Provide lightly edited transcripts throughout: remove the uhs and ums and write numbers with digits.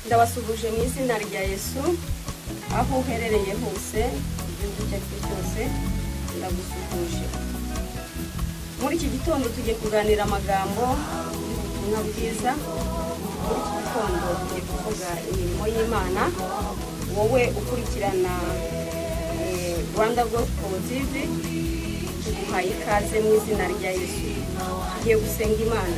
Ndabasuhuje mu izina rya Yesu, aho uherereye hose, igihugu icyo ari cyo cyose, ndagusuhuje. Muri iki gitondo tugiye kuganira amagambo y'ubutumwa bwiza. Muri iki gitondo tugiye kuvuga imirimo y'Imana. Wowe ukurikirana Rwanda Gospel TV, tuguhaye ikaze mu izina rya Yesu. Tugiye gusenga Imana.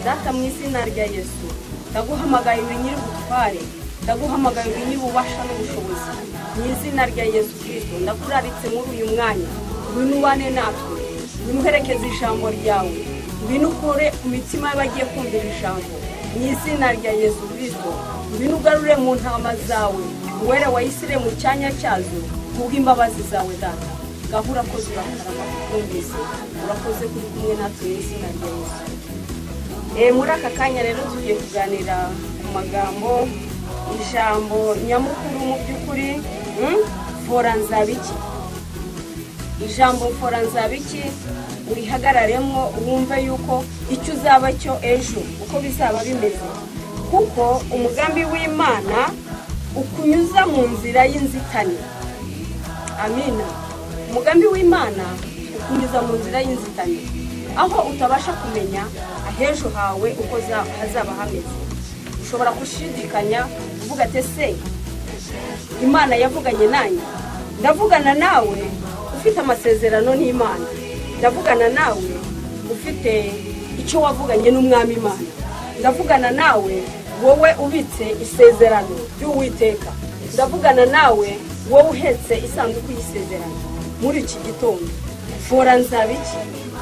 Data, mu izina rya Yesu, ndaguhamagaye uri nyir'ubutware, ndaguhamagaye uri nyir'ububasha n'ubushobozi. Mu izina rya Yesu Kristo, ndakuraritse muri uyu mwanya, ngwino ubane natwe, ngwino uherekeze ijambo ryawe, ngwino ukore ku mitima y'abagiye kumvira ijambo. Mu izina rya Yesu Kristo, ngwino ugarure mu ntama zawe uwera wayisire mu cyanya cyazo, kubw'imbabazi zawe Data. Ngaho urakoze, urakarama kukumvise, urakoze kuri kumwe natwe mu izina rya Yesu. Muri aka kanya rero tugiye kuganira ku magambo, ijambo nyamukuru mu by'ukuri, fora nzabiki. Ijambo fora nzabiki urihagararemo, wumve yuko icyo uzaba cyo ejo uko bizaba bimeze, kuko umugambi w'Imana ukunyuza mu nzira y'inzitane. Amina. Umugambi w'Imana ukunyuza mu nzira y'inzitane, aho utabasha kumenya ahejo hawe uko hazaba hameze. Ushobora gushidikanya uvuga ati ese Imana yavuganye nanjye? Ndavugana nawe ufite amasezerano n'Imana, ndavugana nawe ufite icyo wavuganye n'Umwami Imana, ndavugana nawe wowe ubitse isezerano ry'Uwiteka, ndavugana nawe wowe uhetse isanduku y'isezerano. Muri iki gitondo fora nzabiki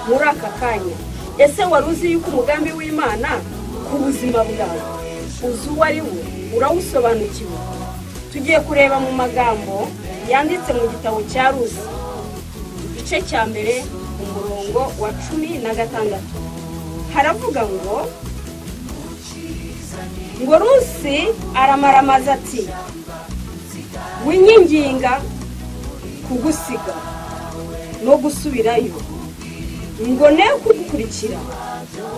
muri aka kanya. Ese wari uzi yuko umugambi w'Imana ku buzima bwawe uzi uwo ari wo, urawusobanukiwe? Tugiye kureba mu magambo yanditse mu gitabo cya Rusi, igice cya mbere, umurongo wa 16. Haravuga ngo Rusi aramaramaza ati winyinginga kugusiga no gusubirayo, ngo ne kugukurikira,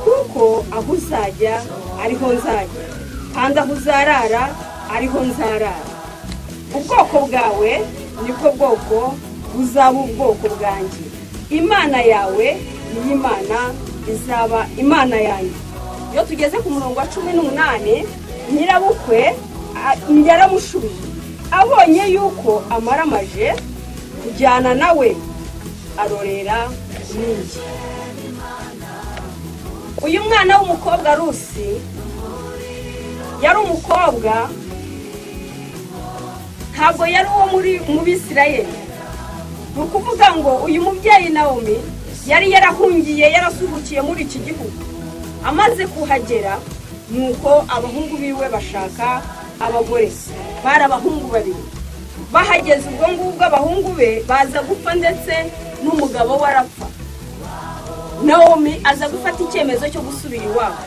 kuko aho uzajya ariho nzajya, kandi aho uzarara ariho nzarara. Ubwoko bwawe nibwo bwoko buzaba ubwoko bwanjye, Imana yawe ni Imana izaba Imana yanjye. Iyo tugeze ku murongo wa 18, nyirabukwe yaramushubije abonye yuko amaramaje kujyana nawe, arorera ningi. Uyu mwana w'umukobwa Rusi yari umukobwa, ntabwo yari uwo mu Bisirayeli. Ni ukuvuga ngo uyu mubyeyi Naomi yari yarahungiye, yarasuhukiye muri iki gihugu. Amaze kuhagera, nuko abahungu biwe bashaka abagore, bari abahungu babiri. Bahageze ubwo ngubwo abahungu be baza gupfa, ndetse n'umugabo we arapfa. Naomi aza gufata icyemezo cyo gusubira iwabo.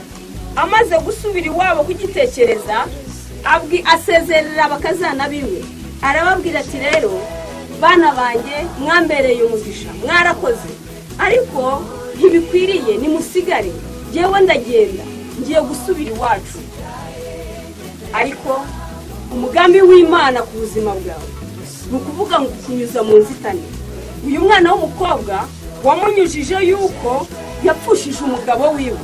Amaze gusubira iwabo kugitekereza, asezerera abakazana biwe, arababwira ati rero bana banjye mwambereye umugisha, mwarakoze, ariko ntibikwiriye, nimusigare, njyewe ndagenda, ngiye gusubira iwacu. Ariko umugambi w'Imana ku buzima bwawe ni ukuvuga ngo kunyuza mu nzitane. Uyu mwana w'umukobwa wamunyujije yuko yapfushije umugabo wiwe,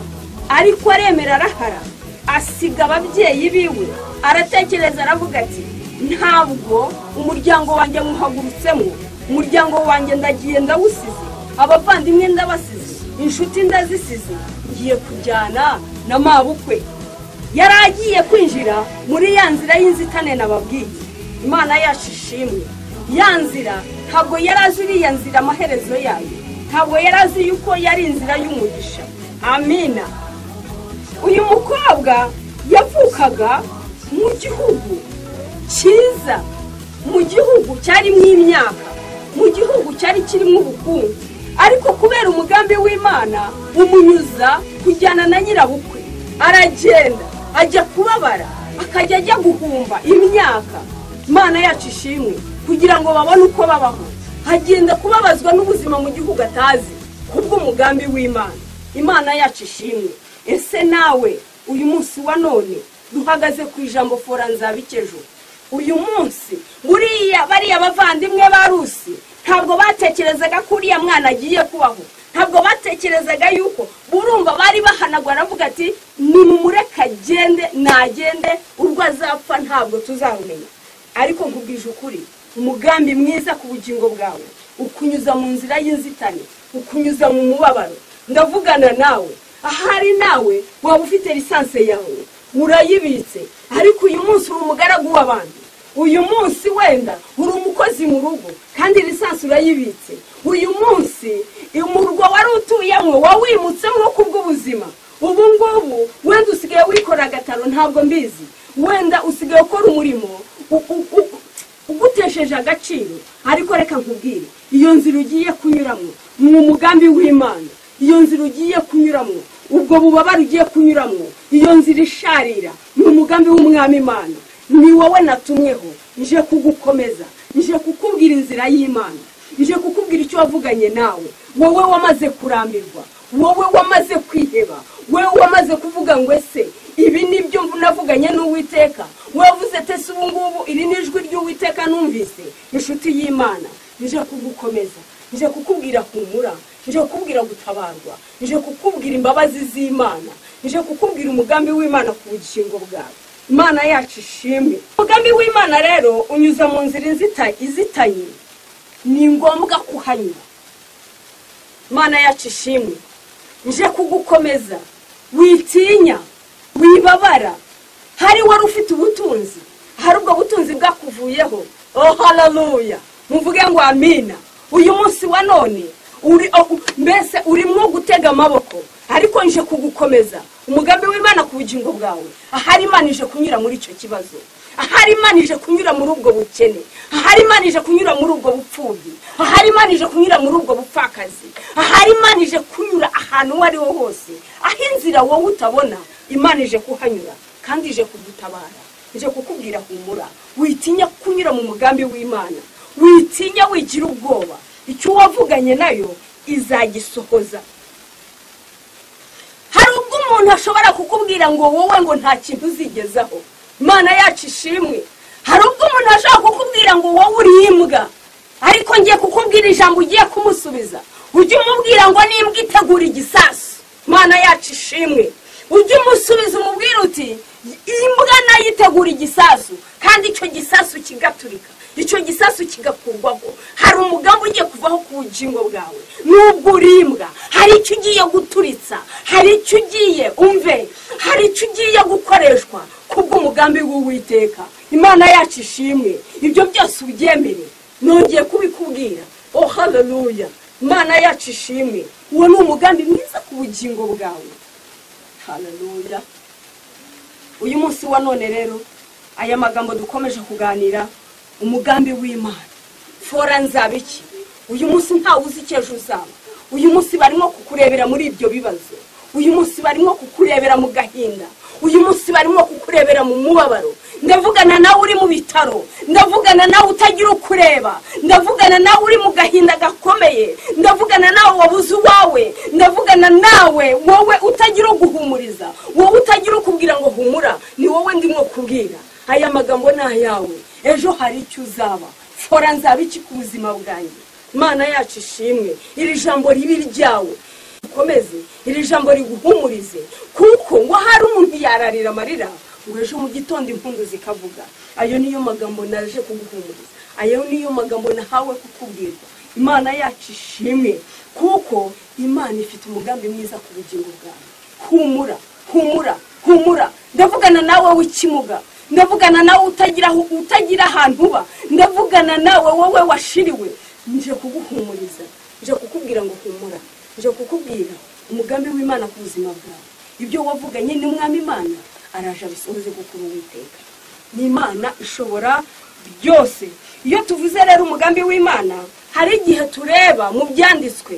ariko aremera arahara, asiga ababyeyi biwe, aratekereza aravuga ati ntabwo umuryango wanjye muhagurutsemo, umuryango wanjye ndagiye ndawusize, abavandimwe ndabasize, inshuti ndazisize, ngiye kujyana na mabukwe. Yari agiye kwinjira muri ya nzira y'inzitane nababwiye. Imana yacu ishimwe. Ya nzira ntabwo yari azi iriya nzira amaherezo yayo, ntabwo yari azi yuko yari inzira y'umugisha. Amina. Uyu mukobwa yavukaga mu gihugu cyiza, mu gihugu cyarimo imyaka, mu gihugu cyari kirimo ubukungu, ariko kubera umugambi w'Imana umunyuza kujyana na nyirabukwe, aragenda ajya kubabara, akajya ajya guhumba imyaka. Imana yacu ishimwe, kugira ngo babone uko babaho. Agenda kubabazwa n'ubuzima mu gihugu atazi, kubw'umugambi w'Imana. Imana yacu ishimwe. Ese nawe uyu munsi wa none Duhagaze ku ijambo fora nzabikejo. Uyu munsi buriya bariya bavandimwe ba Rusi ntabwo batekerezaga ko uriya mwana agiye kubaho, ntabwo batekerezaga yuko burumva bari bahanagwa, aravuga ati nimumureke agende, nagende urwo azapfa ntabwo tuzarumenya. Ariko nkubwije ukuri, umugambi mwiza ku bugingo bwawe ukunyuza mu nzira y'inzitane, ukunyuza mu mubabaro. Ndavugana nawe ahari, nawe waba ufite lisansi yawe urayibitse, ariko uyu munsi uri umugaragu w'abandi. Uyu munsi wenda uri umukozi mu rugo kandi lisansi urayibitse. Uyu munsi umurwa wari utuyemo wawimutsemo kubw'ubuzima. Ubu ngubu wenda usigaye wikora agataro, ntabwo mbizi, wenda usigaye ukora umurimo ugutesheje agaciro. Ariko reka nkubwire, iyo nzira ugiye kunyuramo ni umugambi w'Imana. Iyo nzira ugiye kunyuramo, ubwo bubabare ugiye kunyuramo, iyo nzira isharira ni umugambi w'Umwami Imana. Ni wowe natumweho, nje kugukomeza, nje kukubwira inzira y'Imana, nje kukubwira icyo wavuganye nawe. Wowe wamaze kurambirwa, wowe wamaze kwiheba, wowe wamaze kuvuga ngo ese ibi nibyo navuganye n'Uwiteka, wavuze ese ubu ngubu iri ni ijwi ry'Uwiteka numvise. Inshuti y'Imana, nje kugukomeza, nje kukubwira humura, nje kukubwira gutabarwa, nje kukubwira imbabazi z'Imana, nje kukubwira umugambi w'Imana ku bugingo bwawe. Imana yacu ishimwe. Umugambi w'Imana rero unyuza mu nzira izitanye, ni ngombwa kuhanyura. Imana yacu ishimwe. Nje kugukomeza, witinya, wibabara. Hari wari ufite ubutunzi, hari ubwo butunzi bwakuvuyeho. Oh haleluya, muvuge ngo amina. Uyu munsi wa none uri mbese urimo gutega amaboko, ariko nje kugukomeza. Umugambi w'Imana ku bugingo bwawe, ahari Imana ije kunyura muri icyo kibazo, ahari Imana ije kunyura muri ubwo bukene, ahari Imana ije kunyura muri ubwo bupfubyi, ahari Imana ije kunyura muri ubwo bupfakazi, ahari Imana ije kunyura ahantu uwo ariho hose, aho inzira wowe utabona, Imana ije kuhanyura kandi ije kugutabara. Ije kukubwira humura, witinya kunyura mu mugambi w'Imana, witinya wigira ubwoba. Icyo wavuganye nayo izagisohoza. Hari ubwo umuntu ashobora kukubwira ngo wowe ngo nta kintu uzigezaho. Imana yacu ishimwe. Hari ubwo umuntu ashobora kukubwira ngo wowe uri imbwa, ariko ngiye kukubwira ijambo ugiye kumusubiza. Ujye umubwira ngo n'imbwa itegura igisasu. Imana yacu ishimwe. Ujye umusubiza umubwira uti imbwa nayo itegura igisasu, kandi icyo gisasu kigaturika, icyo gisasu kigakurwaho. Hari umugambi ugiye kuvaho ku bugingo bwawe. Nubwo uri imbwa, hari icyo ugiye guturitsa, hari icyo ugiye umve, hari icyo ugiye gukoreshwa kubw'umugambi w'Uwiteka. Imana yacu ishimwe. Ibyo byose ubyemere, nongeye kubikubwira. Oh haleluya, Imana yacu ishimwe. Uwo ni umugambi mwiza ku bugingo bwawe. Haleluya. Uyu munsi wa none rero aya magambo dukomeje kuganira, umugambi w'Imana, fora nzabiki. Uyu munsi ntawe uzi icyo ejo uzaba. Uyu munsi barimo kukurebera muri ibyo bibazo, uyu munsi barimo kukurebera mu gahinda, uyu munsi barimo kukurebera mu mubabaro. Ndavugana nawe uri mu bitaro, ndavugana nawe utagira ukureba, ndavugana nawe uri mu gahinda gakomeye, ndavugana nawe wabuze uwawe, ndavugana nawe wowe utagira uguhumuriza, wowe utagira ukubwira ngo humura. Ni wowe ndimo kubwira. Aya magambo ni ayawe. Ejo hari icyo uzaba. Fora nzabiki ku buzima bwanjye. Imana yacu ishimwe. Iri jambo ribi ryawe ukomeze, iri jambo riguhumurize, kuko ngo hari umuntu yararira amarira ngo ejo mu gitondo impundu zikavuga. Ayo niyo magambo naje kuguhumuriza, ayo niyo magambo nahawe kukubwirwa. Imana yacu ishimwe, kuko Imana ifite umugambi mwiza ku bugingo bwawe. Humura, humura, humura. Ndavugana nawe w'ikimuga, ndavugana nawe utagira ahantu uba, ndavugana nawe wowe washiriwe. Nje kuguhumuriza, nje kukubwira ngo humura, nje kukubwira umugambi w'Imana ku buzima bwawe. Ibyo wavuganye n'Umwami Imana araje abisohoze gukuru Uwiteka. Ni Imana ishobora byose. Iyo tuvuze rero umugambi w'Imana, hari igihe tureba mu byanditswe.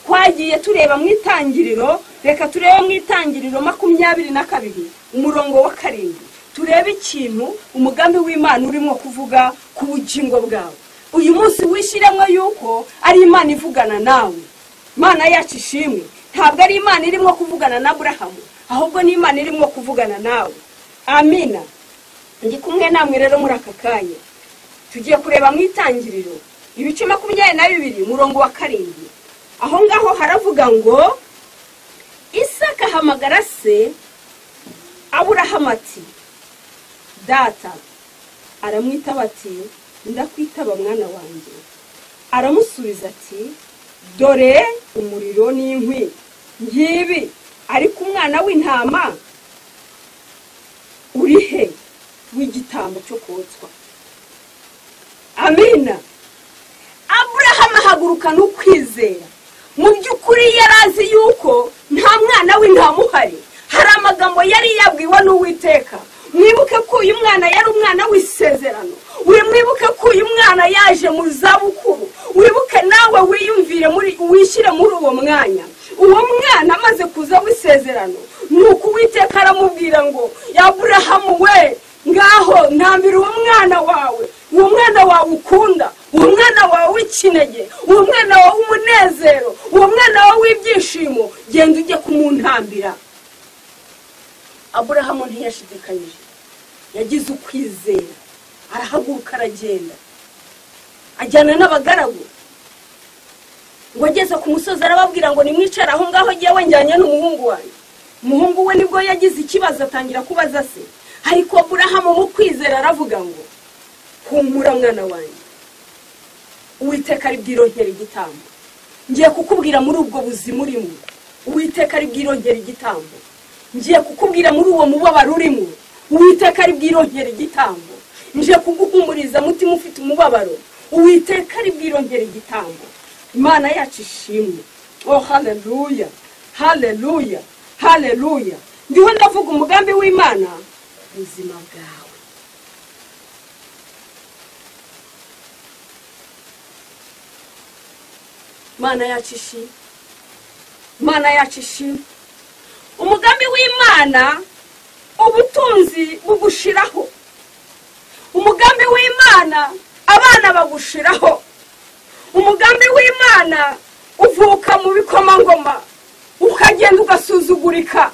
Twagiye tureba mu itangiriro, reka turebe mu itangiriro 22 umurongo wa 7. Turebe ikintu umugambi w'Imana urimo kuvuga ku bugingo bwawe. Uyu munsi wishyiremo yuko ari Imana ivugana nawe. Imana yacu ishimwe. Ntabwo ari Imana irimo kuvugana na Aburahamu, ahubwo ni Imana irimo kuvugana nawe. Amina. Ndi kumwe namwe rero muri aka kanya. Tugiye kureba mu itangiriro ibice 22 murongo wa 7. Aho ngaho haravuga ngo Isaka ahamagara se Aburahamu ati data. Aramwitaba ati ndakwitaba mwana wanjye. Aramusubiza ati dore umuriro n'inkwi ngibi, ariko umwana w'intama uri he w'igitambo cyo kotswa? Amina. Aburahamu ahaguruka n'ukwizera. Mu by'ukuri yarazi yuko nta mwana w'intama uhari. Hari amagambo yari yabwiwe n'Uwiteka. Mwibuke ko uyu mwana yari umwana w'isezerano. Mwibuke ko uyu mwana yaje mu zabukuru. Wibuke nawe wiyumvire muri wishyire muri uwo mwanya. Uwo mwana amaze kuza w'isezerano, nuko Uwiteka aramubwira ngo Aburahamu we, ngaho ntambira uwo mwana wawe, uwo mwana wawe ukunda, uwo mwana wawe w'ikinege, uwo mwana wawe w'umunezero, uwo mwana wawe w'ibyishimo, genda ujye kumuntambira. Aburahamu ntiyashidikanyije, yagize ukwizera, arahaguruka aragenda, ajyana n'abagaragu. Ngo ageze ku musozi arababwira ngo nimwicare aho ngaho, jyewe njyanye n'umuhungu wanjye. Umuhungu we nibwo yagize ikibazo atangira kubaza se. Ariko Aburahamu mu kwizera aravuga ngo humura mwana wanjye, Uwiteka ari bwironkera igitambo. Ngiye kukubwira muri ubwo buzima urimo, Uwiteka ari bwironkera igitambo. Ngiye kukubwira muri uwo mubabaro urimo, Uwiteka ari bwironkera igitambo. Ngiye kuguhumuriza mutima ufite umubabaro, Uwiteka ari bwironkera igitambo. Imana yacu ishimwe. Oh haleluya, haleluya, haleluya. Ndiho ndavuga umugambi w'Imana ubuzima bwawe. Imana yacu ishimwe. Imana yacu ishimwe. Umugambi w'Imana ubutunzi bugushiraho. Umugambi w'Imana abana bagushiraho. Umugambi w'Imana uvuka mu bikomangoma, ukagenda ugasuzugurika,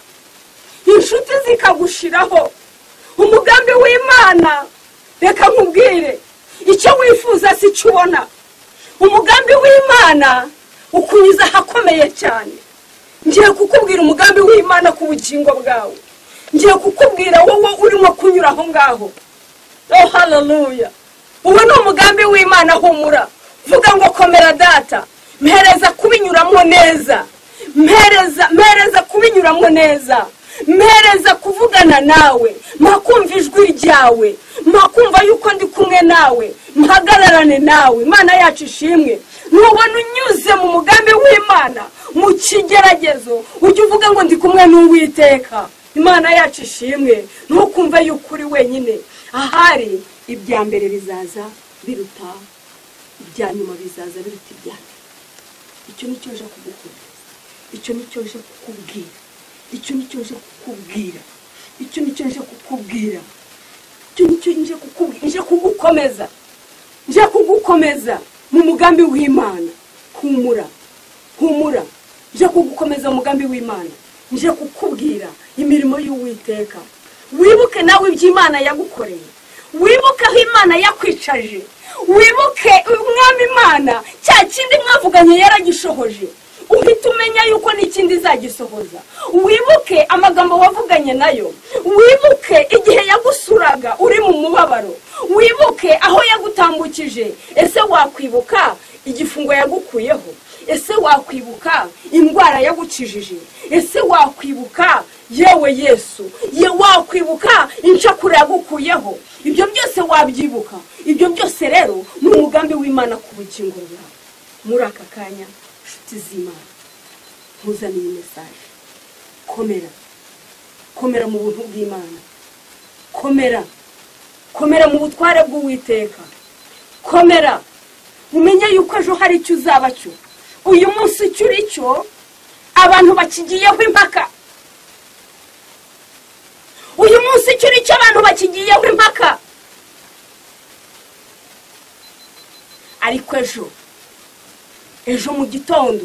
inshuti zikagushiraho. Umugambi w'Imana, reka nkubwire, icyo wifuza si cyo ubona. Umugambi w'Imana ukunyuza ahakomeye cyane. Ngiye kukubwira umugambi w'Imana ku bugingo bwawe. Ngiye kukubwira wowe urimo kunyura aho ngaho. Oh haleluya. Uwo ni umugambi w'Imana. Humura, vuga ngo komera data, mpereza kubinyuramo neza, mpereza kubinyuramo neza, mpereza kuvugana nawe, mpakumva ijwi ryawe, mpakumva yuko ndi kumwe nawe, mpagararane nawe. Imana yacu ishimwe. Nubona unyuze mu mugambi w'Imana mu kigeragezo, ujye uvuga ngo ndi kumwe n'Uwiteka. Imana yacu ishimwe. Ntukumve yuko uri wenyine. Ahari ibya mbere bizaza biruta ibya nyuma, bizaza biruta ibya mbere. Icyo nicyo nje kugukunda, icyo nicyo nje kukubwira, icyo nicyo nje kukubwira, icyo nicyo nje kukubwira, icyo nicyo nje kukubwira. Nje kugukomeza, nje kugukomeza mu mugambi w'Imana. Humura, humura, nje kugukomeza mu mugambi w'Imana. Nje kukubwira imirimo y'Uwiteka. Wibuke nawe iby'Imana yagukoreye, wibuke aho Imana yakwicaje, wibuke umwami Imana cya kindi mwavuganye yaragishohoje, uhita umenya yuko n'ikindi izagisohoza. Wibuke amagambo wavuganye nayo, wibuke igihe yagusuraga uri mu mubabaro, wibuke aho yagutambukije. Ese wakwibuka igifungo yagukuyeho? Ese wakwibuka indwara yagukijije? Ese wakwibuka yewe Yesu, ye wakwibuka incakura yagukuyeho? Ibyo byose wabyibuka. Ibyo byose rero ni umugambi w'Imana ku bugingo bwawe. Muri aka kanya, nshuti z'Imana, nkuzaniye message. Komera, komera mu buntu bw'Imana, komera, komera mu butware bw'Uwiteka, komera umenye yuko ejo hari icyo uzaba cyo. Uyu munsi icyo uri cyo abantu bakigiyeho impaka. Uyu munsi icyo uri cyo abantu bakigiyeho impaka. Ariko ejo, ejo mu gitondo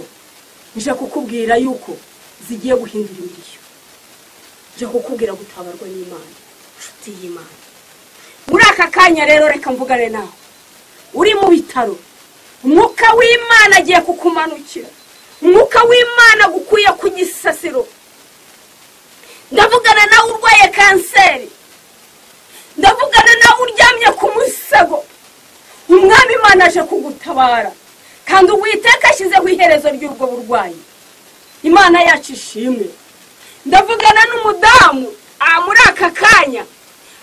nje kukubwira yuko zigiye guhindura imirishyo. Nje kukubwira gutabarwa n'Imana. Nshuti y'Imana, muri aka kanya rero reka mvugane nawe uri mu bitaro. Umwuka w'Imana agiye kukumanukira, umwuka w'Imana gukuye ku gisasiro. Ndavugana nawe urwaye kanseri, ndavugana nawe uryamye ku musego. Umwami Imana aje kugutabara, kandi Uwiteka ashyizeho iherezo ry'ubwo burwayi. Imana yacu ishimwe. Ndavugana n'umudamu muri aka kanya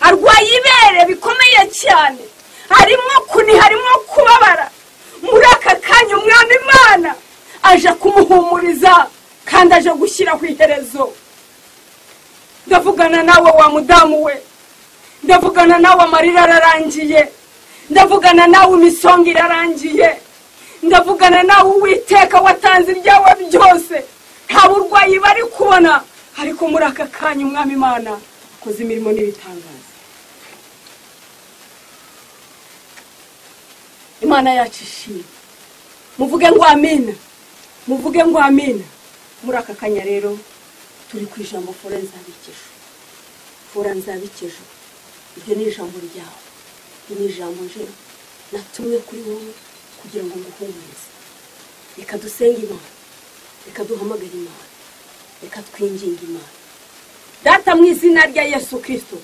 arwaye ibere bikomeye cyane, harimo kuniha, harimo kubabara. Muri aka kanya Umwami Imana aje kumuhumuriza kandi aje gushyiraho iherezo. Ndavugana nawe wa mudamu we, ndavugana nawe amarira ararangiye, ndavugana nawe imisonga irarangiye, ndavugana nawe Uwiteka watanze ibyawe byose, nta burwayi bari kubona, ariko muri aka kanya Umwami Imana akoze imirimo n'ibitangaza. Imana yacu ishimwe. Muvuge ngo amina, muvuge ngo amina. Muri aka kanya rero turi ku ijambo fora nzabikejo, fora nzabikejo. Iryo ni ijambo ryawe, iryo ni ijambo nje natumwe kuri wowe kugira ngo nguhumurize. Reka dusenge Imana, reka duhamagare Imana, reka twinginge Imana. Data, mu izina rya Yesu Kristo,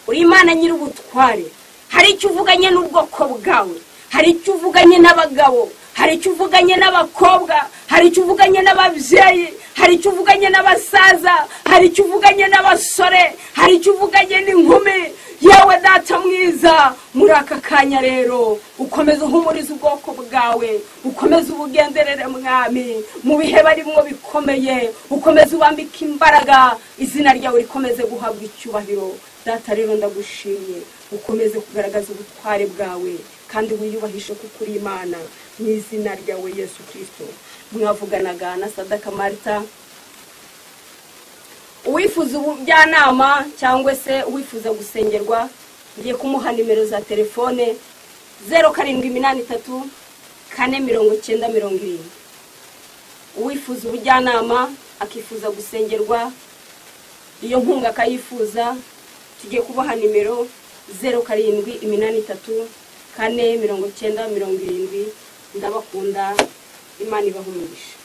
uri Imana nyir'ubutware. Hari icyo uvuganye n'ubwoko bwawe, hari icyo uvuganye n'abagabo, hari icyo uvuganye n'abakobwa, hari icyo uvuganye n'ababyeyi, hari icyo uvuganye n'abasaza, hari icyo uvuganye n'abasore, hari icyo uvuganye n'inkumi. Yewe Data mwiza, muri aka kanya rero ukomeze uhumurize ubwoko bwawe, ukomeze ubugenderere Mwami mu bihe barimo bikomeye, ukomeze ubambike imbaraga, izina ryawe rikomeze guhabwa icyubahiro. Data rero ndagushimye, ukomeze kugaragaza ubutware bwawe kandi wiyubahishe kuko uri Imana, mu izina ryawe Yesu Kristo. Mwavuganaga na Sadaka Martha. Uwifuza ubujyanama cyangwa se uwifuza gusengerwa, ngiye kumuha nimero za telefone 0783 490 70. Uwifuza ubujyanama akifuza gusengerwa, iyo nkunga akayifuza, tugiye kubaha nimero 0783 490 70. Ndabakunda, Imana ibahe umugisha.